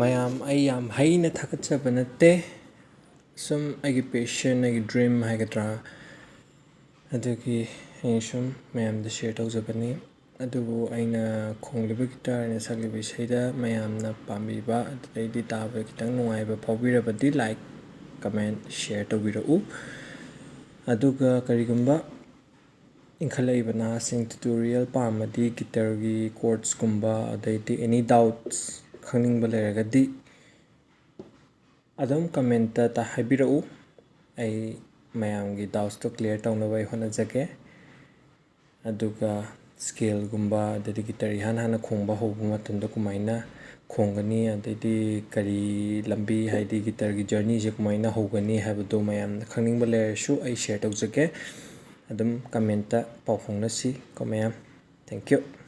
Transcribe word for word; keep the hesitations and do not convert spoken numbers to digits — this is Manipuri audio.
ꯃꯌꯥꯝ, ꯑꯩ ꯌꯥꯝ ꯍꯩꯅ ꯊꯥꯒꯠꯆꯕ ꯅꯠꯇꯦ, ꯁꯨꯝ ꯑꯩꯒꯤ passion, ꯑꯩꯒꯤ dream ꯍꯥꯏꯒꯗ꯭ꯔꯥ, ꯑꯗꯨꯒꯤ ꯑꯩꯅ ꯁꯨꯝ ꯃꯌꯥꯝꯗ share ꯇꯧꯖꯕꯅꯤ꯫ ꯑꯗꯨꯕꯨ ꯑꯩꯅ ꯈꯣꯡꯂꯤꯕ guitar, ꯑꯩꯅ ꯁꯛꯂꯤꯕ ꯏꯁꯩꯗ ꯃꯌꯥꯝꯅ ꯄꯥꯝꯕꯤꯕ, ꯑꯗꯨꯗꯩꯗꯤ ꯇꯥꯕꯗ ꯈꯤꯇꯪ ꯅꯨꯡꯉꯥꯏꯕ ꯐꯥꯎꯕꯤꯔꯕꯗꯤ like, comment, share ꯇꯧꯕꯤꯔꯛꯎ꯫ ꯑꯗꯨꯒ ꯀꯔꯤꯒꯨꯝꯕ ꯏꯟꯈꯠꯂꯛꯏꯕ ꯅꯍꯥꯁꯤꯡ tutorial ꯄꯥꯝꯃꯗꯤ, guitarꯒꯤ chordsꯀꯨꯝꯕ, ꯑꯗꯩꯗꯤ any doubts ꯈꯪꯅꯤꯡꯕ ꯂꯩꯔꯒꯗꯤ ꯑꯗꯨꯝ commentꯇ ꯍꯥꯏꯕꯤꯔꯛꯎ꯫ ꯑꯩ ꯃꯌꯥꯝꯒꯤ doubtsꯇꯣ clear ꯇꯧꯅꯕ ꯑꯩ ꯍꯣꯠꯅꯖꯒꯦ꯫ ꯑꯗꯨꯒ scaleꯒꯨꯝꯕ, ꯑꯗꯩꯗꯤ guitar ꯏꯍꯥꯟ ꯍꯥꯟꯅ ꯈꯣꯡꯕ ꯍꯧꯕ ꯃꯇꯝꯗ ꯀꯃꯥꯏꯅ ꯈꯣꯡꯒꯅꯤ, ꯑꯗꯩꯗꯤ ꯀꯔꯤ ꯂꯝꯕꯤ, ꯍꯥꯏꯗꯤ guitarꯒꯤ journeyꯁꯦ ꯀꯃꯥꯏꯅ ꯍꯧꯒꯅꯤ ꯍꯥꯏꯕꯗꯣ ꯃꯌꯥꯝꯅ ꯈꯪꯅꯤꯡꯕ ꯂꯩꯔꯁꯨ ꯑꯩ share ꯇꯧꯖꯒꯦ꯫ ꯑꯗꯨꯝ commentꯇ ꯄꯥꯎ ꯐꯥꯎꯅꯁꯤ ꯀꯣ ꯃꯌꯥꯝ꯫ Thank you꯫